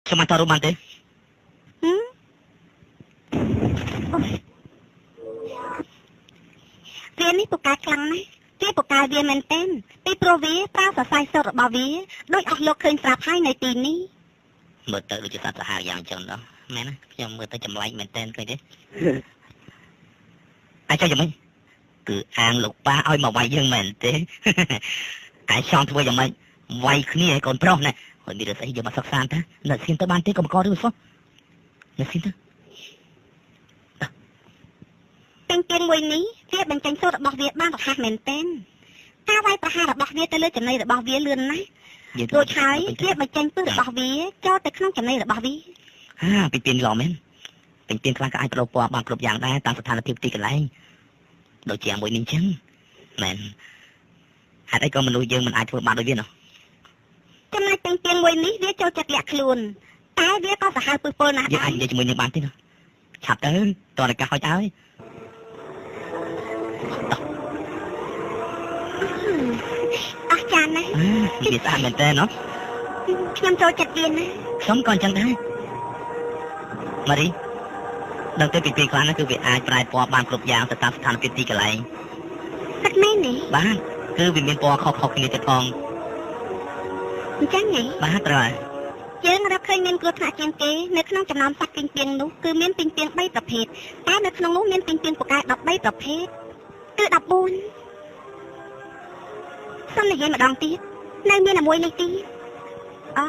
ខ្ញុំអាចថតរូបបានទេ វានេះពូកែខ្លាំងណាស់គេពូកែវាមែនទែនពីព្រោះវាប្រើសរសៃសូត្ររបស់វាដោយអស់លោកឃើញស្រាប់ហើយនៅទីនេះ មើលទៅដូចជាសត្វសាហាវយ៉ាងចឹងដល់មែនណាខ្ញុំមើលទៅចម្លែកមែនទែនឃើញទេអាចចុះយ៉ាងម៉េចគឺអាងលោកប៉ាឲ្យមកវាយយើងមែនទេឯចង់ធ្វើយ៉ាងម៉េចវាយគ្នាឲ្យកូនប្រុសណាហើយមានស្អីយកមកសិក្សាតានៅសៀនទៅបានទេកុំករឿងសោះនៅសៀនទៅ ពេញទៀងមួយនេះវាបញ្ចេញសូត្ររបស់វាបានរហ័សមែនទែនការវាយប្រហាររបស់វាទៅលើចំណីរបស់វាលឿនណាស់រួចហើយវាបញ្ចេញពឹសរបស់វាចូលទៅក្នុងចំណីរបស់វា ហាពីពីល្អមែនពេញទៀងខ្លះក៏អាចប្ដូរពណ៌បានគ្រប់យ៉ាងដែរតាមស្ថានភាពទីកន្លែងដូចជាមួយនេះចឹងមែនហេតុអីក៏មនុស្សយើងមិនអាចធ្វើបានដូចវាណោះ ចំណែកពេញទៀងមួយនេះវាចូលចិត្តលាក់ខ្លួនតែវាក៏សាហាវពឹសពលណាស់ យើងអាចនិយាយជាមួយនឹងបានទេណាឆាប់ទៅតើកាហុចឲ្យ អស្ចារ្យណាស់ វាស្អាតមែនតើណោះ ខ្ញុំចូលចិត្តវាណាស់ ខ្ញុំក៏អញ្ចឹងដែរម៉ារីដឹងទៅពីពេលខ្លះគឺវាអាចប្រែពណ៌បានគ្រប់យ៉ាងទៅតាមស្ថានភាពទីកន្លែង ពិតមែនទេ បាទគឺវាមានពណ៌ខុសៗគ្នាទៀតផង អញ្ចឹងហ៎ បាទត្រូវហើយ យើងរកឃើញមានគ្រោះថ្នាក់ជាងគេនៅក្នុងចំណោមសត្វពីងពាងនោះគឺមានពីងពាង3ប្រភេទតែនៅក្នុងនោះមានពីងពាងពូកែ13ប្រភេទគឺ14សូមនិយាយម្ដងទៀតនៅមានមួយនេះទៀតអូ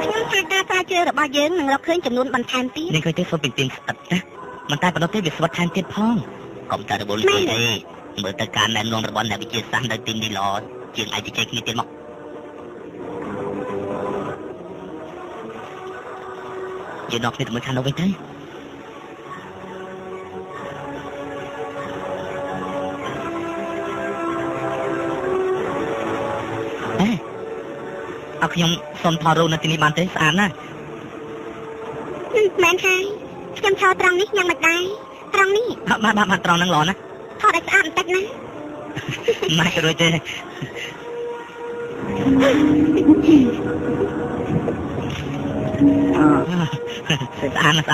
ខ្ញុំថាការស្រាវជ្រាវរបស់យើងនឹងរកឃើញចំនួនបន្ថែមទៀត នេះឃើញទេសូមពីងពាងស្អិតណាមិនតែប៉ុណ្ណោះទេវាស្វិតថែមទៀតផងកុំតែរវល់ទេមើលទៅការណែនាំរបស់អ្នកវិទ្យាសាស្ត្រនៅទីនេះល្អជាងឯកជ័យគ្នាទៀតមកយើងដល់គ្នាទៅមើលខាងនោះវិញទៅអេអើខ្ញុំសុំថតរូបនៅទីនេះបានទេស្អាតណាស់ មែនហើយខ្ញុំឈរត្រង់នេះយ៉ាងមិនដែរត្រង់នេះ បាទបាទបាទត្រង់ហ្នឹងល្អណាស់ ថតឲ្យស្អាតបន្តិចណា ម៉ែរួចទេស្អាតណាស់ស្អាតណាស់ ប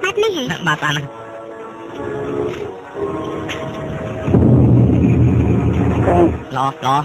ែបនេះហ៎ បាទស្អាតណាស់ល្អល្អ